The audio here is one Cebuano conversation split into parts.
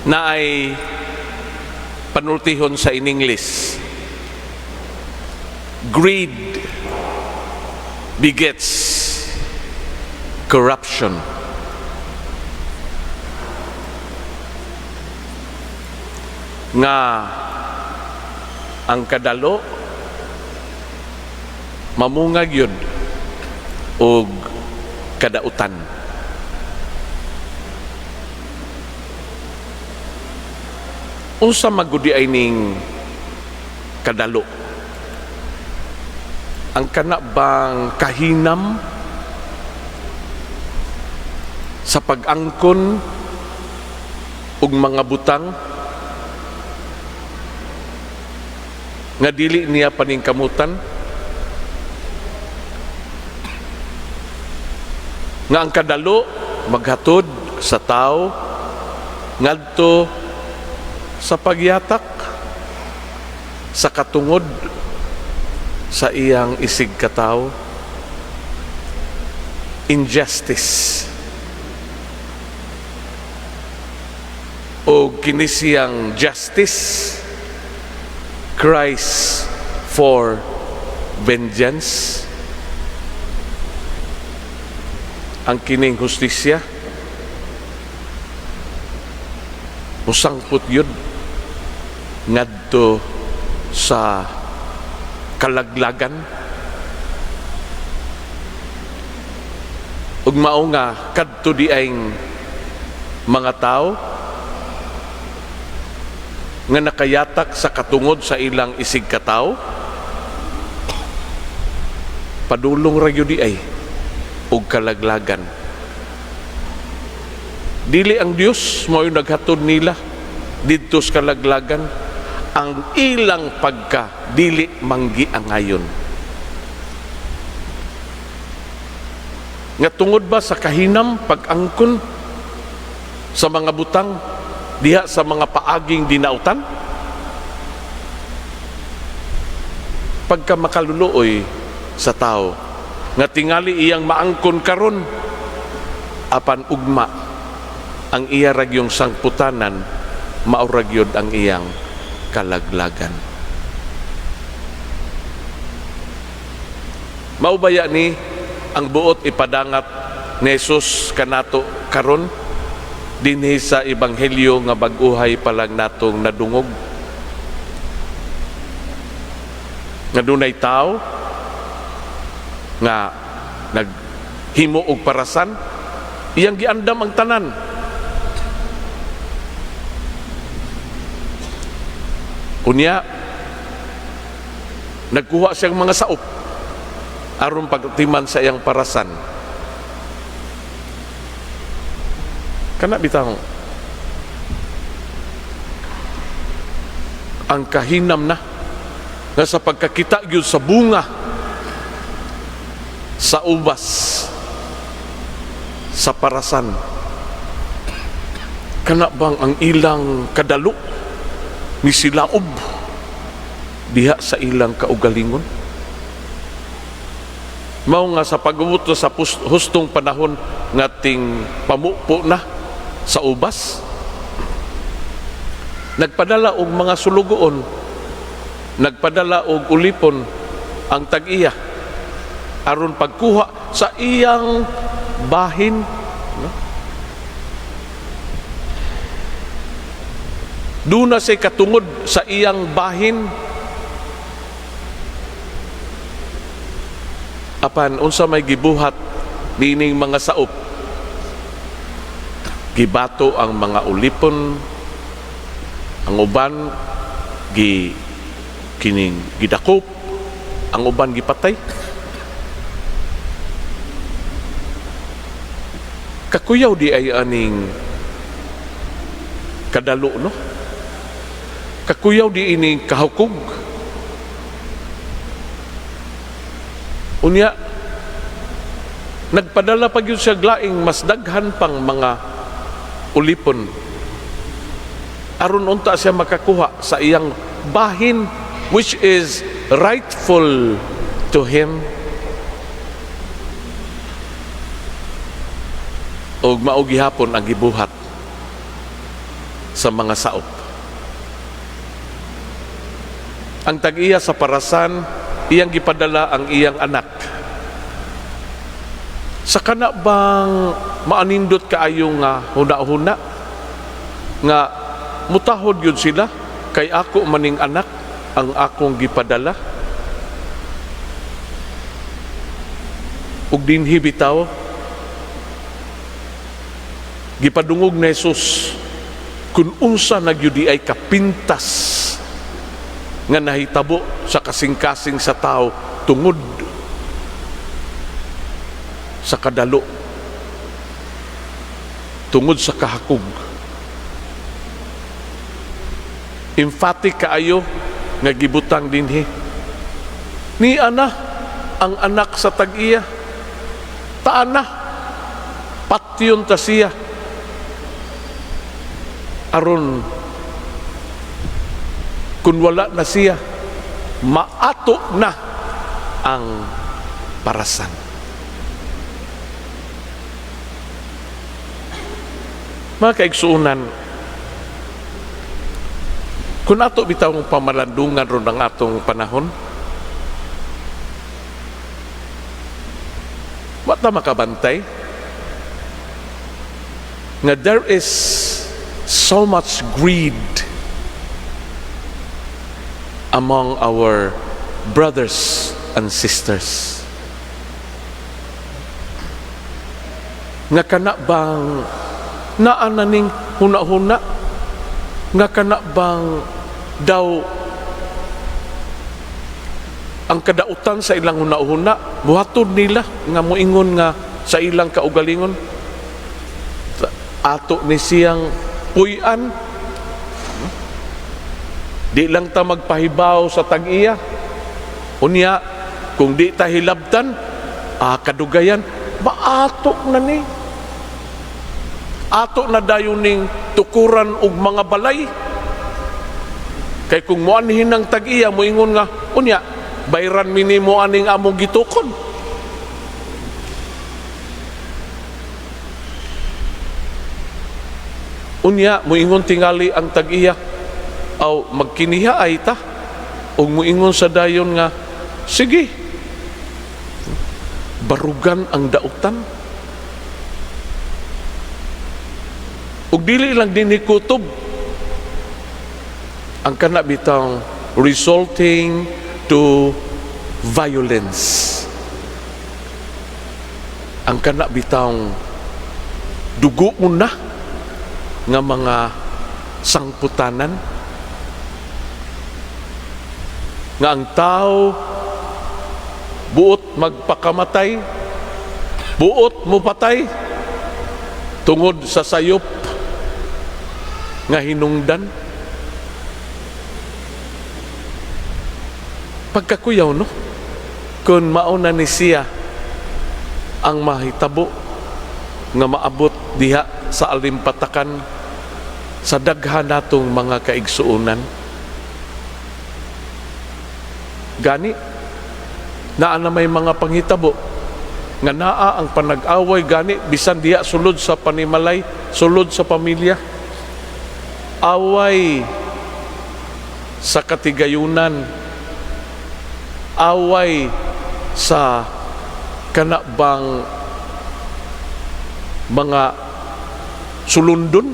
Naay panultihon sa in English: "Greed begets corruption." Nga ang kadalo mamungag yun og kadautan. Unsa magudi ay ning kadalo? Ang kana bang kahinam sa pag-angkon og mga butang nga dili niya paningkamutan, nga ang kadalo maghatod sa tao ngadto sa pagyatak sa katungod sa iyang isig katawo, injustice, o kini siyang justice cries for vengeance? Ang kining hustisya musangpot yun ngadto sa kalaglagan, ug mao nga kadto di ang mga tao nga nakayatak sa katungod sa ilang isig katawo, padulong ra gyud di ay og kalaglagan. Dili ang Dios mao naghatod nila didto sa kalaglagan, ang ilang pagka dili manggiangayon. Nga tungod ba sa kahinam pag-angkon sa mga butang diha sa mga paaging dinautan, pagka makaluluoy sa tao nga tingali iyang maangkon karon, apan ugma ang iya ragyong sangputanan, mao ra gyud ang iyang kalaglagan. Mao baya ni ang buot ipadangat ni Jesus kanato karon dinhi sa ebanghelyo nga bag-uhay pa lang natong nadungog, nga dunay tawo nga naghimo og parasan, iyang giandam ang tanan. Unya nagkuha siyang mga saop aron pagtiman sa iyang parasan. Kana bitaw ang kahinam na nga sa pagkakita gyud sa bunga sa ubas sa parasan, kana bang ang ilang kadalo ni silaob diha sa ilang kaugalingon? Mao nga sa pag-ubot sa hustong panahon nga ting pamupo na sa ubas, nagpadala og mga sulugoon, nagpadala og ulipon ang tag-iya aron pagkuha sa iyang bahin, no? Duna say katungod sa iyang bahin, apan unsa may gibuhat niining mga saop? Gibato ang mga ulipon, ang uban gi kining gidakop, ang uban gipatay. Kakuyaw di ay aning kadalo, no? Kakuyaw di ining kahukog. Unya nagpadala pa gyud siya laing mas daghan pang mga ulipon aron unta siya makakuha sa iyang bahin, which is rightful to him. Og mao gihapon ang gibuhat sa mga saop. Ang tag-iya sa parasan, iyang gipadala ang iyang anak. Sa kana bang maanindot kaayo nga huna-huna nga mutahod yun sila kay ako maning anak ang akong gipadala? Ug dinhi bitaw gipadungog ni Jesus kung unsa nagyudi ay kapintas nga nahitabo sa kasing-kasing sa tao tungod sa kadalo, tungod sa kahakog. Emphatic kaayo nga gibutang dinhi. Ni ana ang anak sa tag-iya. Taan na, patyon ta siya. Aron kung wala na siya, maato na ang parasan. Mga kaigsuonan, kung ato bitaw ang pamalandungan ron ang atong panahon, wa ta makabantay nga there is so much greed among our brothers and sisters. Nga kana bang naa na ning huna-huna, nga kana bang daw ang kadautan sa ilang huna-huna buhaton nila nga moingon nga sa ilang kaugalingon, ato ni siyang puy-an, di lang ta magpahibaw sa tag-iya. Unya kung di ta hilabtan, kadugayan maato na ni, ato na dayon ning tukuran og mga balay. Kay kung moanhin ang tag-iya, moingon nga unya bayran mi nimo aning among gitukod. Unya moingon tingali ang tag-iya, aw magkiniha ay ta, ug moingon sa dayon nga sige, barugan ang dautan. Ug dili lang dinhi kutob ang kana bitang resulting to violence, ang kana bitang dugoon na nga mga sangputanan, nga ang tao buot magpakamatay, buot mupatay tungod sa sayop nga hinungdan. Pagkakuyaw, no? Kung mauna ni siya ang mahitabo nga maabot diha sa alimpatakan sa daghan natong mga kaigsuonan. Gani naa na may mga panghitabo nga naa ang panag-away gani bisan diha sulod sa panimalay, sulod sa pamilya. Away sa katigayunan, away sa kanabang mga sulundon.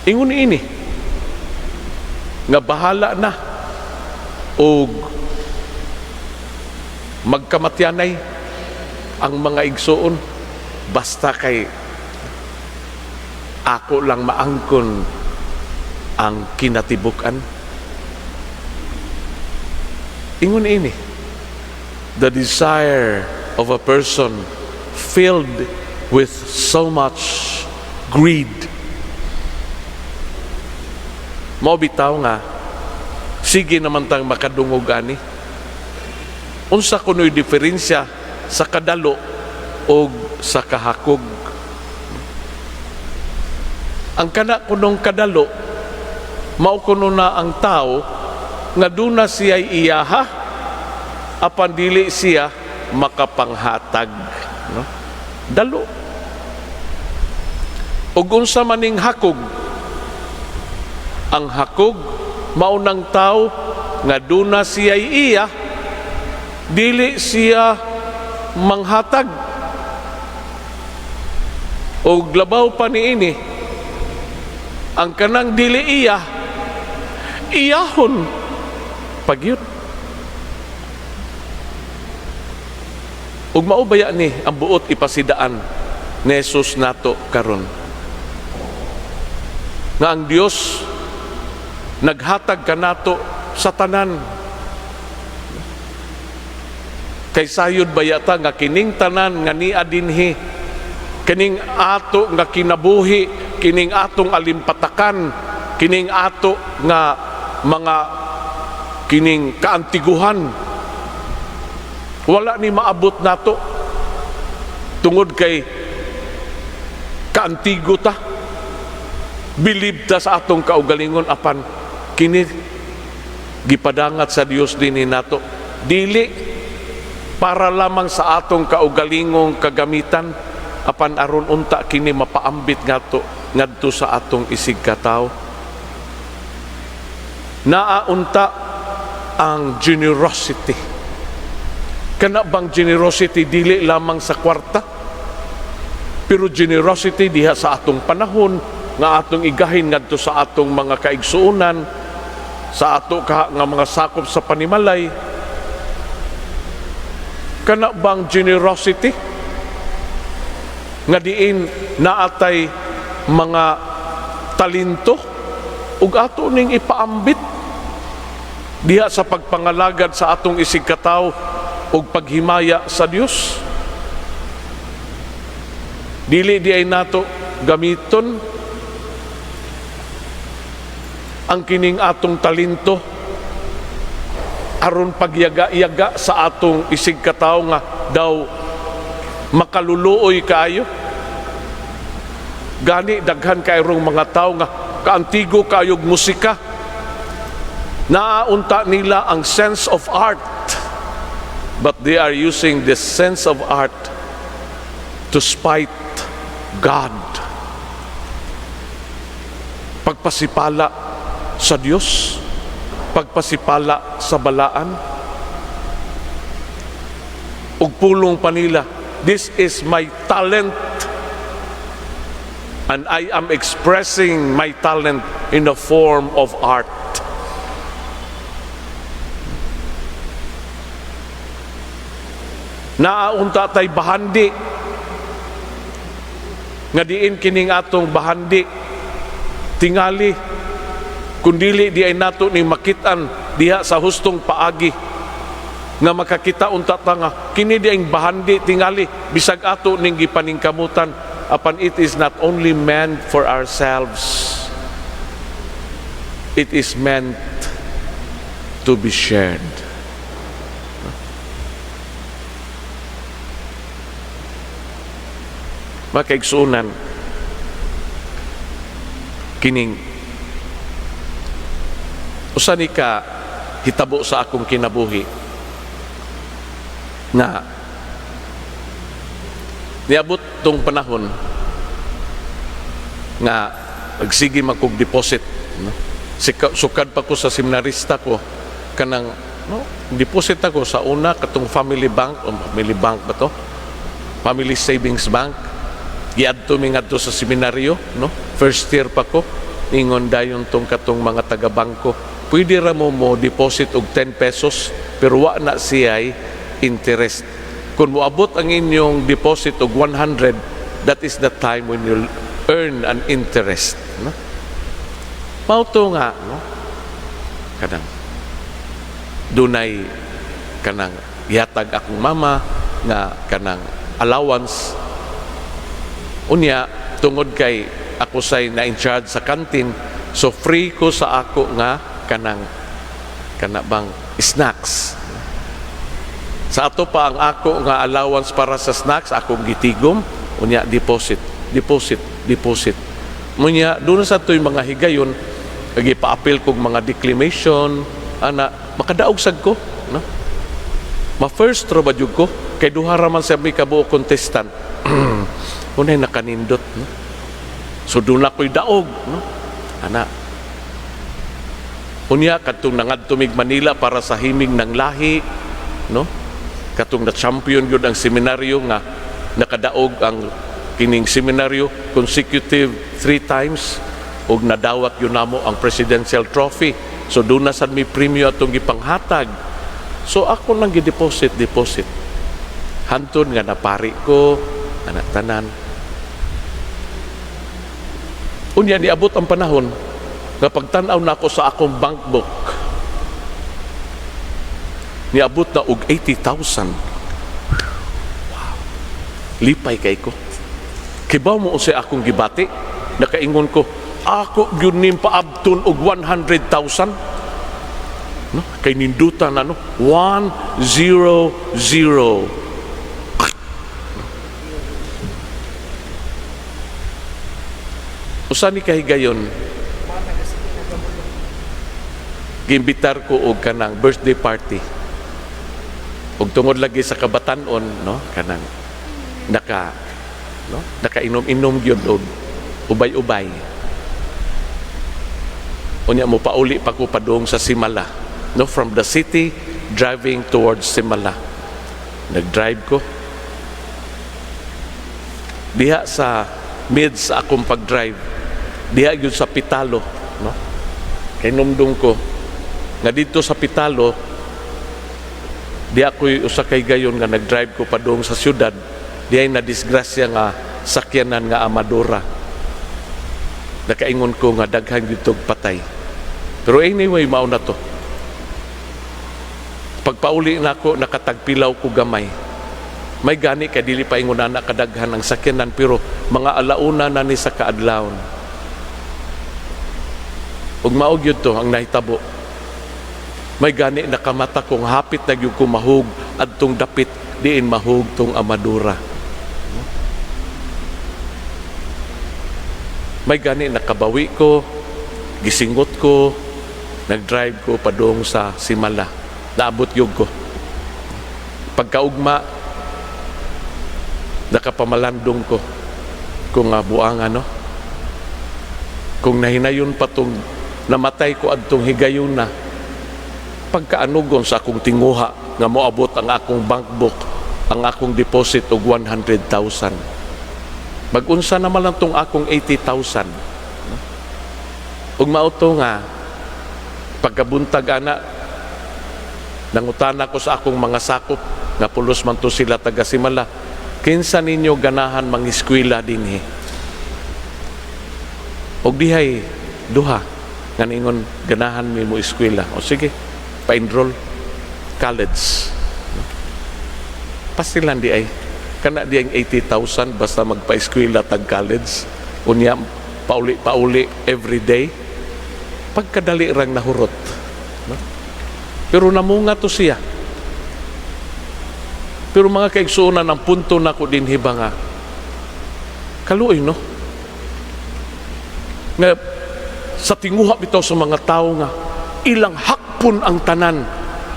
Ingon ini nga bahala na og magkamatyanay ang mga igsuon, basta kay ako lang maangkon ang kinatibuk-an. Ingon ini, the desire of a person filled with so much greed. Mao bitaw nga sige naman tang makadungog ani. Unsa kuno'y diferensya sa kadalo og sa kahakog? Ang kana kunong kadalo, mao kuno na ang tao nga duna siya iyaha apan dili siya makapanghatag, no? Dalo. Ug unsa maning hakog? Ang hakog mao nang tao nga duna siya iya, dili siya manghatag. Og labaw pa niini, ang kanang dili iya, iyahon pagyud. Ug mao baya ni ang buot ipasidaan ni Jesus nato karon, nga ang Dios naghatag kanato sa tanan. Kay sayod baya ta nga kining tanan nga nia dinhi, kining ato nga kinabuhi, kining atong alimpatakan, kining ato nga mga kining kaantiguhan, wala ni maabot nato tungod kay kaantigo ta, bilib ta sa atong kaugalingon. Apan kini gipadangat sa Dios dinhi nato, dili para lamang sa atong kaugalingong kagamitan, apan aron unta kini mapaambit ngadto ngadto sa atong isig katawo. Naa unta ang generosity. Kana bang generosity dili lamang sa kwarta, pero generosity diha sa atong panahon nga atong igahin ngadto sa atong mga kaigsuonan, sa ato ka nga mga sakop sa panimalay. Kana bang generosity nga diin naatay mga talento ug ato ning ipaambit diha sa pagpangalagad sa atong isig katawo ug paghimaya sa Dios? Dili di ay nato gamiton ang kining atong talento aron pagyaga-yaga sa atong isig katawo nga daw makaluluoy kaayo. Gani daghan kayrong mga tawo nga kaantigo kaayog musika, naunta nila ang sense of art, but they are using this sense of art to spite God, pagpasipala sa Dios, pagpasipala sa balaan. Ug pulong pa nila, "This is my talent and I am expressing my talent in the form of art." Naaunta tay bahandi nga diin kining atong bahandi tingali, kun dili di ay nato ni makit-an diha sa hustong paagi nga makakita unta ta nga kini di ang bahandi tingali, bisag ato ning gipaningkamutan, apan it is not only meant for ourselves, it is meant to be shared. Mga kaigsuonan, kining usa ni ka hitabo sa akong kinabuhi nga niabot tong panahon nga nagsige man kog deposit, no? Sukad pa ko sa seminarista ko, kanang, no, deposit ako sa una katong family bank o family bank ba to, family savings bank. Giadto mi ngadto sa seminaryo, no, first year pa ko. Ingon dayon tong katong mga taga-bangko, "Pwede ra mo mo deposit og 10 pesos, pero wa na siya'y interest. Kung moabot ang inyong deposit og 100, that is the time when you'll earn an interest," no? Mao to nga, no, kanang dunay kanang gihatag akong mama nga kanang allowance. Unya tungod kay ako say na in charge sa canteen, so free ko sa ako nga kanang kana bang snacks. Sa ato pa ang ako nga allowance para sa snacks, akong gitigom. Unya deposit, deposit, deposit. Unya doon sa to'y mga higayon gipa-apil kog mga declamation ana, makadaog sad ko, no? Ma first ra ba jud ko kay duha ra man siya may kabuok contestant. Unay nakanindot, no? So doon ako'y daog, no? Ana. Unya kadtong nangadto mig Manila para sa Himig ng Lahi, no? Katong na champion gyud ang seminaryo nga nakadaog ang kining seminaryo consecutive three times ug nadawat gyud namo ang presidential trophy. So doon na sad mi premyo atong gipanghatag. So ako nang gi-deposit, deposit. Hantod nga napari ko, anak tanan. Unya niabot ang panahon nga pagtan-aw nako sa akong bank book, niabot na og 80,000. Wow. Lipay kay ko. Kibaw mo unsay akong gibati? Nakaingon ko, ako gyud ning paabton og 100,000. No? Kay nindutan ano? 100. Usa ni kahigayon, giimbitar ko og kanang birthday party. Ug tungod lagi sa kabatan-on, no, kanang naka, no, nakainom-inom gyud og ubay-ubay. Unya mo pauli pa ko padung sa Simala, no, from the city driving towards Simala. Nag-drive ko. Diha sa mid sa akong pag-drive, diha gyud sa Pitalo, no? Kay numdum ko nga didto sa Pitalo, diha ko'y usa kay gayon nga nag-drive ko padung sa syudad, dihay na disgrasya nga sakyanan nga Amadora. Nakaingon ko nga daghan gyud tog patay. Pero anyway, mao na to. Pagpauli nako, nakatagpilaw ko gamay. May gani kay dili pa ingon ana kadaghan ang sakyanan, pero mga alauna na ni sa kaadlawon. Ug mao gyud to ang nahitabo. May gani nakamata kong hapit na gyud ko mahug adtong dapit diin mahug tong Amadora. May gani nakabawi ko, gisingot ko, nag-drive ko padung sa Simala. Naabot gyud ko. Pagkaugma, nakapamalandong ko kung nga buang ano. Kung nahinayon pa tong namatay ko adtong higayuna, pagkaanugon sa akong tinguha nga moabot ang akong bank book, ang akong deposit og 100,000. Mag-unsa naman lang tong akong 80,000. Ug mao to nga pagkabuntag ana, nangutana ko sa akong mga sakop nga pulos man to sila taga Simala, kinsa ninyo ganahan mangiskwela dinhi? Og dihay duha nga ningon ganahan mi mo eskwela. O sige, pa-enroll college. Pasilan di ay kana di ang 80,000 basta magpa-eskwela tag college, unya pauli-pauli every day, pagkadali rang nahurot, no? Pero namunga to siya. Pero mga kaigsuonan, ang punto nako dinhi ba nga kaluoy, no, nga sa tinguha bitaw sa mga tao nga ilang hakpon ang tanan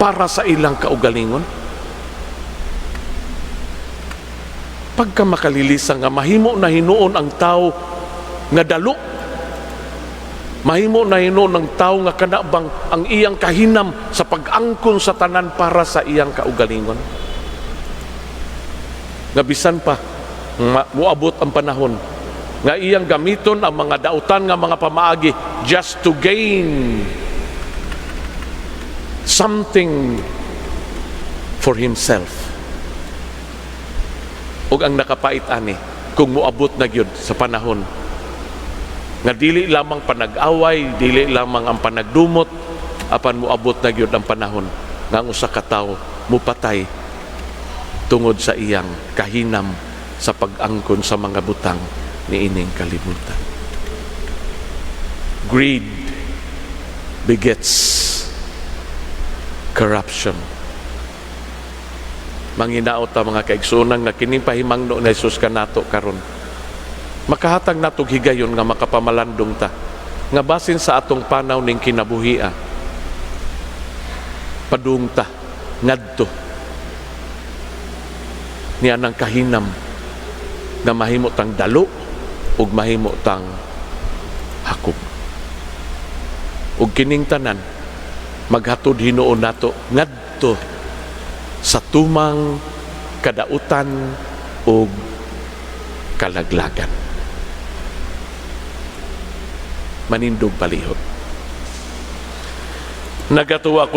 para sa ilang kaugalingon. Pagka makalilisa nga mahimo na hinuon ang tao nga dalo, mahimo na hinuon ang tao nga kanabang ang iyang kahinam sa pag-angkon sa tanan para sa iyang kaugalingon. Nga bisan pa muabot ang panahon nga iyang gamiton ang mga dautan nga mga pamaagi just to gain something for himself. Ug ang nakapait ani kung moabot na gyud sa panahon nga dili lamang panag-away, dili lamang ang panagdumot, apan moabot na gyud ang panahon nga ang usa ka tawo mupatay tungod sa iyang kahinam sa pag-angkon sa mga butang niining kalibutan. Greed begets corruption. Manginaot ta, mga kaigsuonan, nga kining pahimangno ni Jesus kanato karon makahatag natog higayon nga makapamalandong ta nga basin sa atong panaw ning kinabuhia, padung ta ngadto Niya ng kahinam nga mahimo tang dalo ug mahimo tang hakog. Ug kining tanan maghatod hinuon nato ngadto sa tumang kadautan ug kalaglagan. Manindog palihot. Nagatuwa ko